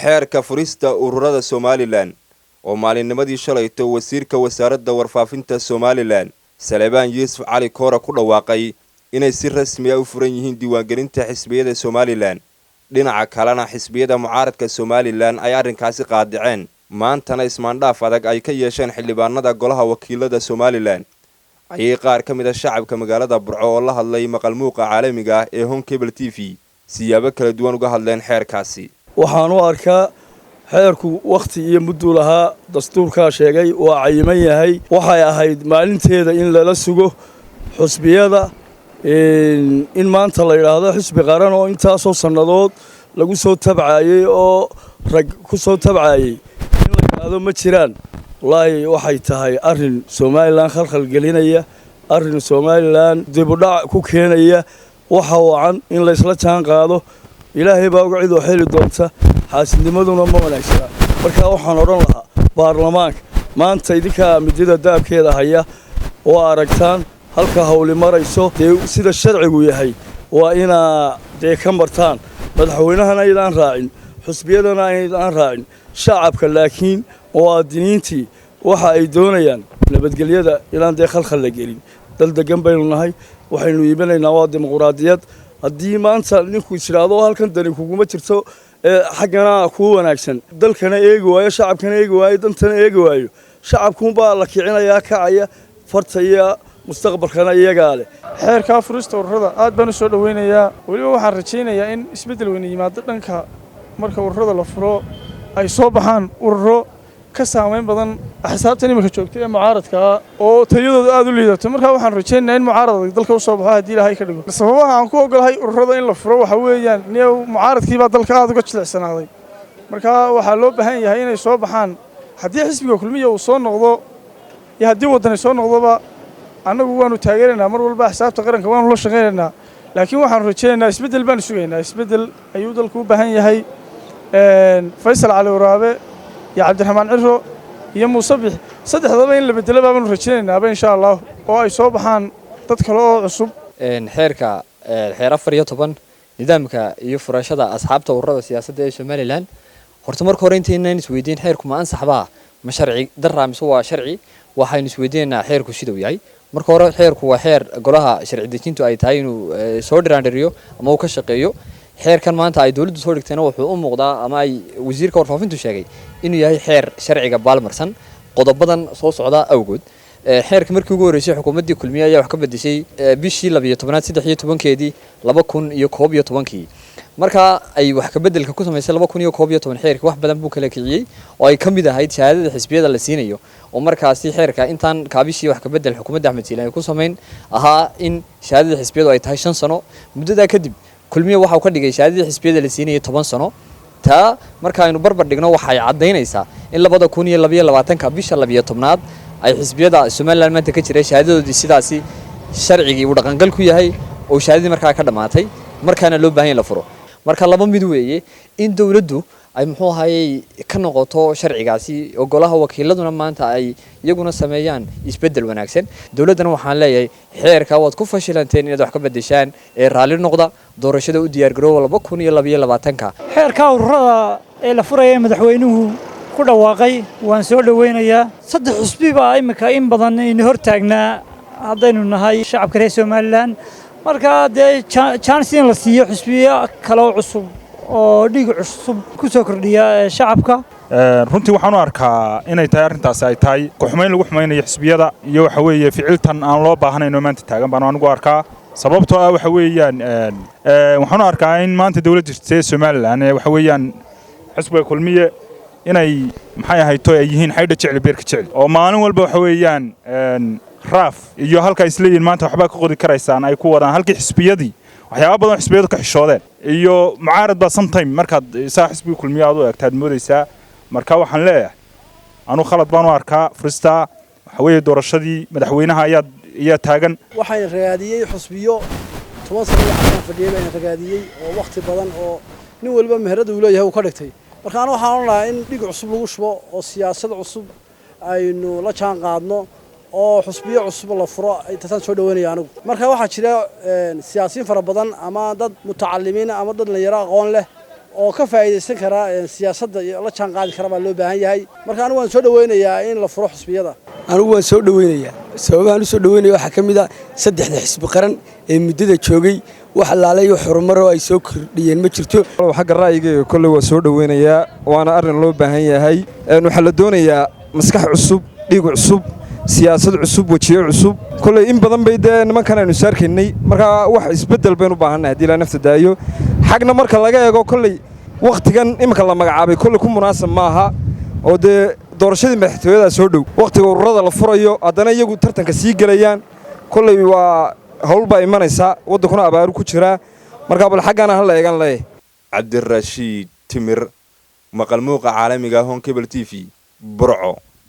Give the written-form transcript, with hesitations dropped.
Xeerka furista ururada Somalilan oo maalinnimadii shalayto wasiirka wasaaradda warfaafinta Somalilan Salebaan Yuusuf Cali Koora ku dhawaaqay inay si rasmi ah u furan yihiin diiwaangelinta xisbiyada Somalilan, dhinaca kalena xisbiyada mucaaradka Somalilan ay arrinkaasi qaadaceen, maantana ismaandhaaf adag ay ka yeesheen xildhibaanada golaha wakiilada Somalilan, ayay qaar ka mid a shacabka magaalada Burco oo la hadlay maqalmuuqa caalamiga ah ee Horn Cable TV siyaabo kala duwan uga hadleen xeerkaasi. Waxaan u arkaa xeerku wakhti iyo mudduu lahaa, dastuurkaa sheegay, waa cayiman yahay. Waxay ahayd maalinteeda in lala sugo xusbiyada. In maanta la yidhaahdo xisbi qaran oo intaasoo sannadood lagu soo tabcaayey oo rag ku soo tabcaayey in la yidhaahdo ma jiraan, wallaahi waxay tahay arrin Somalilan khalkhal gelinaya, arrin Somalilan dibudhac ku keenaya. Waxa wacan in laysla jaan qaado. Ilaahay baa uga cid oo xeli doonta, xaasidnimaduna ma wanaagsana. Marka waxaan odhan lahaa baarlamaanka, maanta idinkaa midida daabkeeda haya oo aragtaan halka hawli marayso. Dee sida sharcigu yahay waa inaa dee ka martaan, madaxweynahana aydaan raacin, xusbiyadana aydaan raacin, shacabka laakiin muwaadiniintii waxa ay doonayaan nabadgelyada inaan dee khalkhal la gelin. Dal degan baynu nahay, waxaynu iibinaynaa waa dimuquraadiyad. Haddii maanta ninku is idhaahdo halkan dani kuguma jirto ee xaggana kuu wanaagsan, dalkana eegi waayo, shacabkana eegi waayo, dantana eegi waayo, shacabkuunbaa la kicinayaa kacaya farta iyo mustaqbalkana iyagaa leh. Xeerkaa furista ururada aad baan u soo dhoweynayaa. Weliba waxaan rajaynayaa in isbeddel weyne yimaado dhanka marka ururada la furo, ay soo baxaan ururo ka saamayn badan axsaabtan iminka joogta ee mucaaradka ah oo tayadooda aad u liidato. Markaa waxaan rajaynayaa in mucaarad adag dalka u soo baxo haddii Ilaahay ka dhigo. Sababaha aan ku ogolahay ururada in la furo waxa weeyaan niyow mucaaradkii baa dalka aad uga jilicsanaaday. Markaa waxaa loo baahan yahay inay soo baxaan. Haddii xisbiga Kulmiya uu soo noqdo iyo haddii Waddani soo noqdoba, annagu waanu taageeraynaa mar walba axsaabta qaranka, waanu la shaqaynaynaa, laakiin waxaanu rajaynaynaa isbeddel baanu sugaynaa. Isbeddel ayuu dalku u baahan yahay. Faysal Cali Waraabe iyo Cabdiraxmaan Ciro iyo Muuse Bix, saddexdaba in la bedelo baabaanu rajaynaynaba insha Allah, oo ay soo baxaan dad kale oo cusub. Xeerka xeer 14, nidaamka iyo furashada asxaabta ururada siyaasadda ee Somalilan. Horta marka hore intaynaan isweydiin xeerku ma ansaxbaa, ma sharci daraa mise waa sharci, waxaynu isweydiinaynaa xeerku siduu yahay. Marka hore xeerku waa xeer golaha sharci dejintu ay tahay inuu soo dhiraandhiriyo ama uu ka shaqeeyo. Xeerkan maanta ay dowladdu soo dhigtayna wuxuu u muuqdaa, ama ay wasiirka warfaafintu sheegay, inuu yahay xeer sharciga baalmarsan qodobadan soo socda awgood. Xeerka markii ugu horreysay xukuumaddii Kulmiye ayaa wax ka bedeshay bishii 12aad 13-keedii 2011-kii. Marka ay wax ka beddelka ku samaysay 2011, xeerka wax badan buu kala kiciyey oo ay ka mid ahayd shahaadada xisbiyada la siinayo, oo markaasi xeerka intaan kaabishii wax ka beddel xukuumadda Axmed Siilaan ay ku samayn ahaa in shahaadada xisbiyadu ay tahay 5 sano. Muddadaa kadib Kulmiye waxa uu ka dhigay shahaadadii xisbiyada la siinayay 10 sano. Taa marka aynu barbar dhigno, waxay caddaynaysaa in 2022-ka bisha 12aad ay xisbiyada Somalilan maanta ka jiray shahaadadoodii sidaasi sharcigii uu dhaqangal ku yahay oo shahaadadii markaa ka dhammaatay, markaana loo baahan yahay la furo. Marka laba mid weeye: in dowladdu ay muxuu ahayey ka noqoto sharcigaasi oo golaha wakiiladuna maanta ay iyaguna sameeyaan isbeddel wanaagsan. Dowladdana waxaan leeyahay, xeerka waad ku fashilanteen inaad wax ka beddeshaan ee raalli noqda, doorashada u diyaargaroowa 2022-ka. Xeerka ururada ee la furaya madaxweynuhu ku dhawaaqay waan soo dhoweynayaa. Saddex xusbi baa imika in badan ina hor taagnaa haddaynu nahay shacabka reer Somalilan. Marka dee chance in la siiyo xusbiyo kaloo cusub oo dhiig cusub ku soo kordhiya shacabka. Runtii waxaan u arkaa inay tahay arrintaasi ay tahay ku-xumayn lagu xumaynayo xisbiyada iyo waxa weeye ficiltan aan loo baahnayn oo maanta taagan baan anigu arkaa. Sababtoo ah waxa weeyaan waxaan u arkaa in maanta dowladda jirta ee Somalilan ee waxa weeyaan xisbiga Kulmiye inay maxay ahayto ay yihiin xaydha jecel beerka jecel, oo maalin walba waxa weeyaan raaf iyo halka isleeyihiin maanta waxbaa ka qodi karaysaan ay ku wadaan halkii xisbiyadii waxyaaba badan xisbiyadu ka xishoodeen iyo mucaarad baa sometime markaad isaa xisbiga Kulmiye aad u eegtaad moodaysaa. Marka waxaan leeyahay anu khalad baan u arkaa furista. Waxa weeye doorashadii madaxweynaha ayaa taagan. Waxaan ragaadiyey xusbiyo 10 sano iyo xasan fadhiyey baan ragaadiyey, oo wakhti badan oo nin waliba meherada uu leeyahay uu ka dhigtay. Marka anu waxaan odhan lahaa in dhig cusub lagu shubo oo siyaasad cusub aynu la jaan qaadno oo xusbiyo cusub la furo, taasaan soo dhaweynaya anigu. Marka waxaa jira siyaasiyiin fara badan ama dad mutacalimiin ama dad dhalinyaro aqoon leh. Oo ka faa'iidaysan kara siyaasadda iyo la jaan qaadi kara baa loo baahan yahay. Marka anigu waan soo dhaweynayaa in la furo xusbiyada. Anigu waan soo dhaweynayaa. Sababahaan u soo dhaweynaya waxaa ka mid ah saddexda xisbi qaran ee muddada joogay wax allaale iyo horumaro ay soo kordhiyeen ma jirto. Xagga ra'yigayga kolley waa soo dhaweynayaa, waana arrin loo baahan yahay. Waxaa la doonayaa maskax cusub, dhiig cusub, siyaasad cusub, wejiyo cusub. Kolley in badan bay dee nimankan aynu saarkaynay, markaa wax isbeddel baynu u baahannahay haddii ilaa nafta daayo. Xagna marka laga eego, kolley wakhtigan iminka la magacaabay kolley ku munaasab maaha, oo dee doorashadii madaxtooyadaa soo dhow. Wakhtiga ururada la furayo haddana iyagu tartanka sii gelayaan, kolley waa hawl baa imanaysa, waddankuna abaaru ku jiraa. Markaa bal xaggana ha la eegan leeyahy. Cabdirashiid Timir, maqal muuqa caalamiga, Horn Cable TV, Burco.